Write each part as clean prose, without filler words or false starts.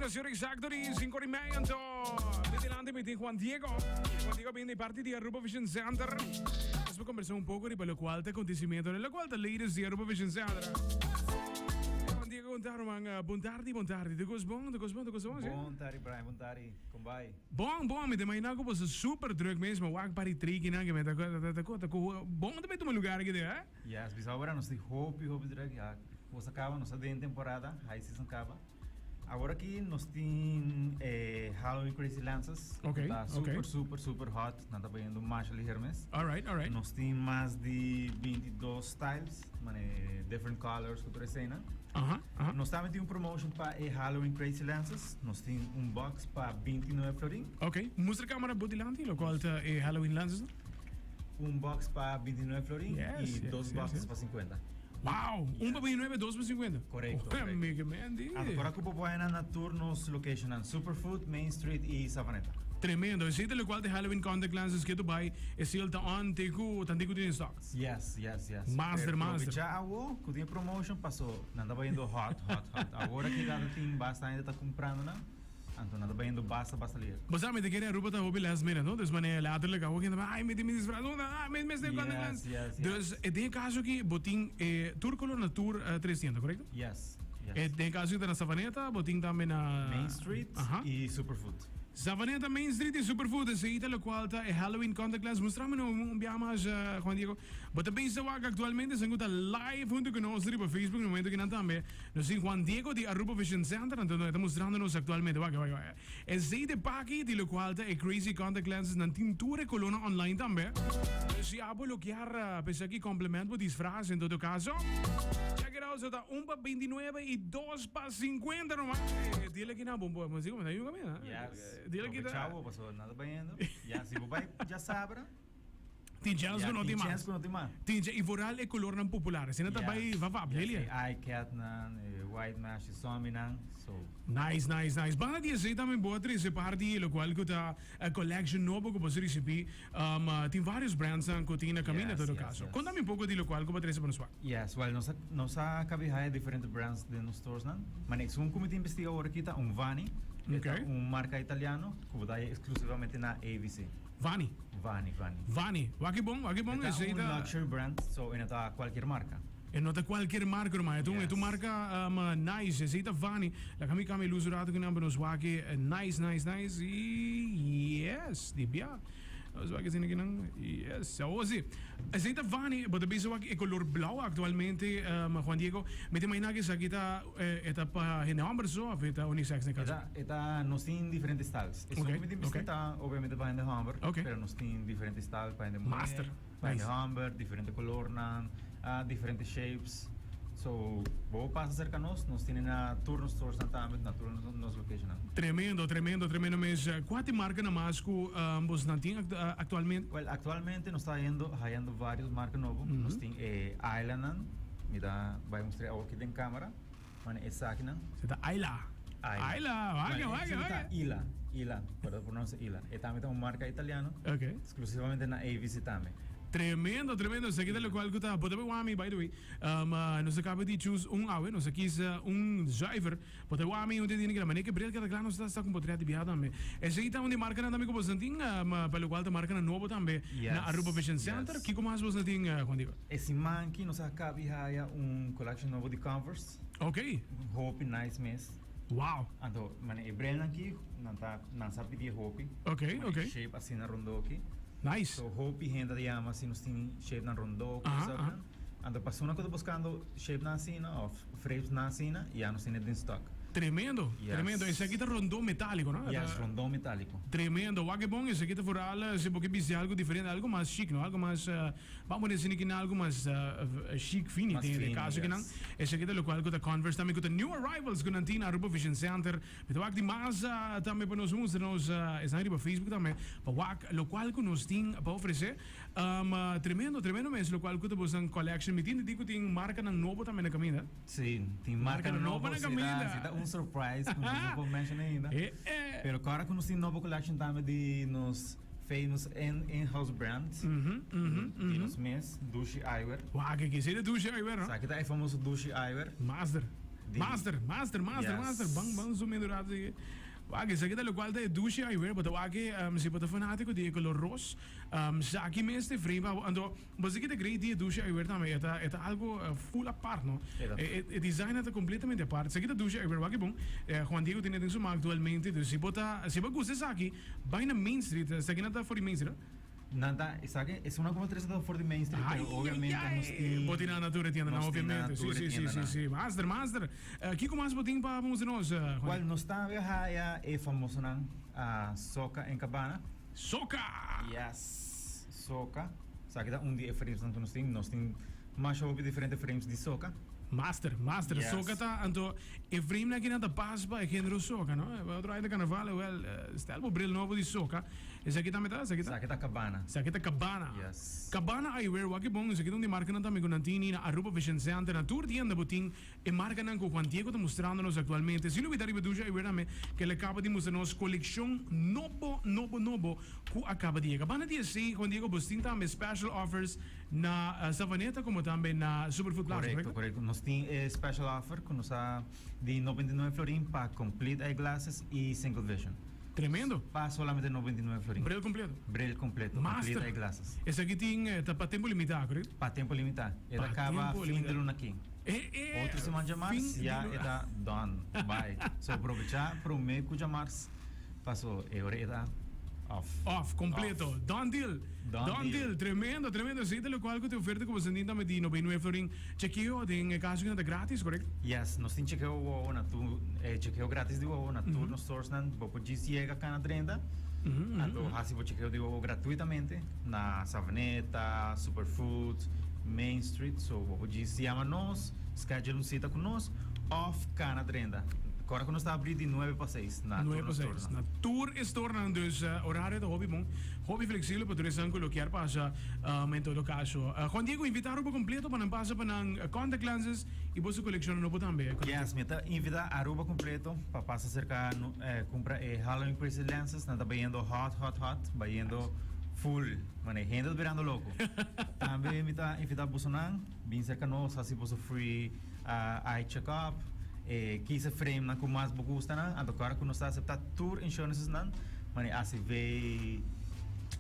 Bira exacto di 5:30, anto di delante mi tin Juan Diego. Juan Diego bin di parti di Aruba Vision Center. Nos a conversa un poco riba locual ta acontecimiento, locual ta latest di Aruba Vision Center. Juan Diego, bon tardi, man. Bon tardi, bon tardi. Tur cos bon, tur cos bon, tur cos bon, si? Bon tardi, Brian, bon tardi. Con bai? Bon, bon, mi ta imagina cu bo ta super druk mes, ma wak pari triki nan, que mi ta ta ta ta cu bon ta bay tuma lugar aki de, eh? Yes, bisa ora nos tin hopi hopi druk, ya cos a caba, nos ta den temporada, high season caba. Awor aki nos tin e Halloween Crazy Lenses. Ok, Ta super, ok. super, super hot. Nan ta bayendo masha liher mes. Alright, alright. Nos tin mas di 22 styles, mane different colors ku tur esena. Aha, aha. Nos tambe tin un promotion pa e Halloween Crazy Lenses. Nos tin un box pa 29 florin. Ok, mustra camera bo dilanti, locual ta e Halloween lenses. Un box pa 29 florin Yes, y yes, dos yes, boxes yes. pa 50. Wow, un pa 29, dos pa 50. Correcto, Oh, correcto. mi que mendi. Anto por cu bo por na tur nos location nan Superfood, Main Street y Savaneta. Tremendo. Esey ta locual ta Halloween contact lenses ke tu bay e sale ta on te cu tanti cu tin in stock. Yes. Master, Pero master. Aprovecha awo cu tin promotion paso nan ta bayendo hot, hot, hot. Awor aki ta tin basta hende ta cumprando nan. Anto nan ta bayendo basta basta lier. Bo sa mi ta kere Aruba ta hopi last minute no, dus manera laterlijk awo kende ay mi tin mi disfraz unda ah mi mester contact lens. Yes. Dus den e caso aki bo tin e tur color na tur tres tienda correcto? Yes. E den e caso aki ta na Savaneta bo tin tambe na Main Street y Superfood. Savaneta, Main Street y Superfood esey ta locual ta e Halloween contact lens. Mustra mi no un biaha mas Juan Diego. Bo ta bisa wak actualmente esun cu ta live hunto cu nos riba Facebook na momento kinan tambe. Nos tin Juan Diego di Aruba Vision Center, anto e ta mustrando nos actualmente. Wak, wak, wak. Esey ta e paki di locual ta e Crazy Contact Lenses. Nan tin tur e colornan online tambe. Dus si abo lo kier p'esaki aki complement bo disfraz en todo caso, check it out. So ta un pa 29 y dos pa 50 nomás. Eh, deal aki na bon bo. Mo sigo, mo ta yuga mi, ha? Yes. Deal aki ta. Aprovecha bo, pasobra nan ta bayendo. Ya, si bo bay djasabra. Tin chance ku no tin mas. Tin chance ku no tin mas. Tin chance, y vooral e colornan popular. Asina ta bay vavap, Lelia. Yes, e iCat nan, e white mesh, e zombie nan, so. Nice, nice, nice. Banda di esey tambe bo a trece parti locual cu ta e collection nobo cu bo a ricibi. Tin varios brands nan cu tin na caminda en todo caso. Conta mi un poco di locual cu bo a trece pa nos wak. Yes, well nos a nos a cabi haya diferente brands den nos stores nan. Ma esun cu mi tin investiga awor aki ta un Vanni. E ta un marca italiano cu bo ta haya exclusivamente na AVC. Vani. Vani, Vani. Vani. Wak e bon, wak e bon. E ta un luxury brand, so e no ta cualkier marca. E no ta cualkier marca ruman, e ta un, e ta un marca nice. Esey ta Vani. Laga mi cambia e luz un rato kinan pa nos wak e nice, nice, nice. Y yes, di bia. Nos wak esey kinan. Yes, awor si. Esey ta Vani. Bo ta bisa wak e color blauw actualmente, Juan Diego. Mi ta imagina cu esaki ta. E ta pa hende homber so of e ta unisex den E caso? ta, e ta, nos tin diferente styles. Esun Ok, ku mi tin bisti ok. ta obviamente pa hende homber, Ok. pero nos tin diferente style pa hende muher, Master. pa hende Nice. homber, diferente colornan, ah, diferente shapes. So, bo pasa cerca nos, nos tine na tur nos storesnan tambe, na tur nos, nos locationnan. Tremendo, tremendo, tremendo mes. Cua ta e marca na mas cu bosnan tin actualmente? Well, actualmente nos ta hayendo, hayando varios marca nobo. Nos tin e Islandnan. Mi ta bai mustr'é awor aki den camera. Mane esakinan. Se ta Ayla. Ayla. Ayla, wak, wak, Se wak. ta Ila, Ila, pero ta pronuncia Ila. E tambe ta un marca italiano. Ok. Exclusivamente na AVC tambe. Tremendo, tremendo. Esaki ta locual cu ta. Bo ta bai wami, by the way. Um, nos a caba di choose un awe. Nos a kies un zuiver. Bo ta wami un te tine manera ke bril keda kla nos ta sta ku potret di biaha tambe. Esei ta un di markanan tambe ku boso tin, pa lokual ta markanan nobo tambe na Aruba Vision Center. Kiko mas boso tin, Juan Diego? E siman aki nos a kabi haya un collection nobo di Converse. Ok. Hopi nice mes. Wow. Anto manera e brilnan aki nan ta nan sa pidi e hopi. Ok, ok. Manera shape asina rondo aki. Nice. So hopi hende ta yama si nos tin shapenan rondo ku esaki. Anto persona ku ta buskando shapenan asina of. Frames nan asina ya nos tene den stock. Tremendo, Yes. tremendo. Esaki ta rondó metálico, no? Yes, rondó metálico. Tremendo. Wak e bon, esaki ta vooral si bo ke bisti algo diferente, algo mas chic, no? Algo mas, ban pone asina ki na algo mas chic, fini, Mas den fini, caso ki nan. yes. Esaki ta locual cu ta Converse tambe cu ta new arrivals cu nan tin na Aruba Vision Center. Mi ta wak di mas tambe pa nos mustra nos esnan riba Facebook tambe pa wak locual cu nos tin pa ofrece. Tremendo, tremendo mes locual cu ta bosan collection. Mi tin di di cu tin marcanan nobo tambe na caminda. Si, tin marcanan nobo na si caminda. ta, si ta un surprise cu nos no por menciona ainda. Eh, eh. Pero cora cu nos tin nobo collection tambe di nos famous in-house brand di nos mes, Dushi Eyewear. Wak, aki si ta Dushi Eyewear, no? Esaki ta e famoso Dushi Eyewear. Master. Di Master, master, master, Yes. master. Ban, ban zoom in un rato. Wak, esaki ta locual ta e dushi eyewear. Bo ta wak, si bo ta fanatico di e color ros, esaki mes ta e frame pa bo. Anto, bo sa ki ta great di e dushi eyewear tambe? E ta, e ta algo full apart, no? E ta. E, e design ta completamente apart. Esaki ta dushi eyewear. Wak e bon. Juan Diego tene den su man actualmente. Dus si bo ta, si bo gusta esaki, bai na Main Street. Esaki nan ta for di Main Street, no? Nan ta, esaki, esun nan como trece ta for di Main Street, pero obviamente nos tin. Bo tin nan na tur e tiendanan, Nos tin nan na obviamente. tur Sí, e sí, sí, sí, tiendanan. sí. Master, master. Kiko mas bo tin pa mustra nos, Juan? Wel, nos tambe a haya e famosonan, Soca en Cabana. Soca! Yes, Soca. Esaki ta un di e framesnan ku nos tin. Nos tin masha hopi diferente frames di Soca. Master, master. Yes. Soca ta, anto e framenan aki nan ta pas pa e genero soca, no? E otro aña ta carnaval, wel, stel bo bril nobo di soca. Esaki tambe ta? Esaki ta? Esaki ta Cabana. Esaki ta Cabana. Yes. Cabana Eyewear, wak e bon, esaki ta un di marcanan tambe cu nan tin na Aruba Vision Center. Na tur tienda bo tin e marcanan cu Juan Diego ta mustrando nos actualmente. Sin lubida riba Dusha Eyewear tambe, cu el a caba di mustra nos coleccion nobo, nobo, nobo cu a caba di yega. Banda di esey, Juan Diego, bo tin tambe special offers na Savaneta como tambe na Superfood Plaza, Correcto, correcto? correcto. Nos tin e special offer cu nos a di 99 florin pa complete eyeglasses y single vision. Tremendo. Pa solamente 99 florin. Bril completo. Bril completo, Master. complete eyeglasses. Esaki tin ta pa tempo limita, correcto? Pa tempo limita. E ta Pa caba tempo fin limita. di luna aki. E, e, Otro siman djamars fin di ya luna. e ta done. Bye. So probecha prome cu djamars paso e ora e ta off. Off, completo. Off. Done deal. Done Done deal. deal. Tremendo, tremendo. Esey ta locual cu ta e oferta cu bo sendin tambe di 99 florin. Chekeo den e caso cu nan ta gratis, correcto? Yes, nos tin chekeo wowo na tur, e chekeo gratis di wowo na tur nos storesnan. Bo por djis yega cana drenta, anto haci bo chekeo di wowo gratuitamente na Savaneta, Superfood, Main Street. So bo por djis yama nos, schedule un cita cu nos, of cana drenta. Ora cu nos ta abri di nuebe pa seis na tur Nuebe pa nos seis storenan. na tur e storenan. Dus horario ta hopi bon, hopi flexibel pa tur esnan cu lo kier pasa. En todo caso, Juan Diego, invita Aruba completo pa nan pasa pa nan contact lenses y boso coleccion nobo tambe. Yes, mi ta invita Aruba completo pa pasa cerca cumpra e Halloween Crazy Lenses. Nan ta bayendo hot, hot, hot, bayendo full. Mane, hende ta birando loco. Tambe mi ta invita bosonan bin cerca nos, haci boso free eye check up, e kies e frame nan cu mas bo gusta nan. Anto ora cu nos ta acepta tur insurances nan, mane ACV,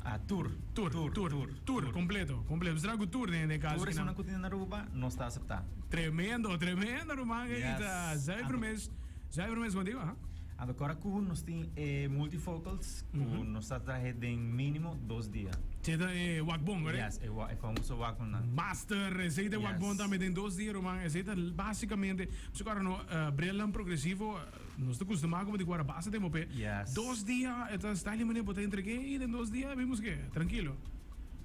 ah, tur. Tur, Tur, tur, tur, tur, tur. completo, completo. Bo traha cu tur den e caso Tur kinan. esunnan cu tin na Aruba, nos ta acepta. Tremendo, tremendo ruman. Yes. Ey ta zuiver Anto mes, zuiver mes contigo, aha. Anto ora cu nos tin e multifocals cu nos ta traha den minimo dos dia. Esey ta e wakbon, correcto? Yes, e wa, e famoso wakbonnan. Master, esey ta e wakbon Yes. tambe den dos dia ruman. Esey ta basicamente, pasobra ora no brilnan progresivo, Nos ta kustumá komo di guarda basta tempu p'e. Yes. Dos dia e ta sta li manera bo ta entreg'é i den dos dia vimos ke trankilo.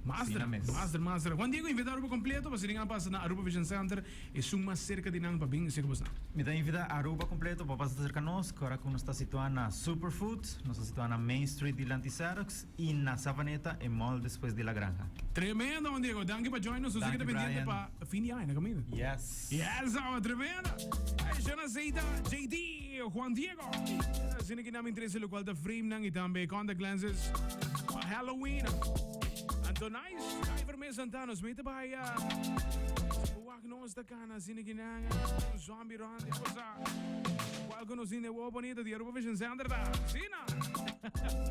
Master, Asina mes. master, master. Juan Diego invitá Aruba kompleto pa si nan a pasa na Aruba Vision Center, esun mas serka di nan pa bin seka bosnan. Mi ta invitá Aruba kompleto pa pasa serka nos, ku ora ku nos ta situá na Superfood, nos ta situá na Main Street dilanti Xerox i na Savaneta, e mall despues di La Granja. Tremendo Juan Diego, danki pa join nos, nos ta Danki keda pendiente Brian. pa fin di aña na kaminda. Yes. Yes, awa tremendo. Shana Zeta, JD, Juan Diego. Asina ki nan mi interesa locual ta frame nan y tambe contact lenses pa Halloween. Anto nice, Diver mes Santanos, mi ta bai wak nos ta cana asina ki nan zombie rond y cosa. Cual cu nos tin de wowo bonito di Aruba Vision Center ta. Asina.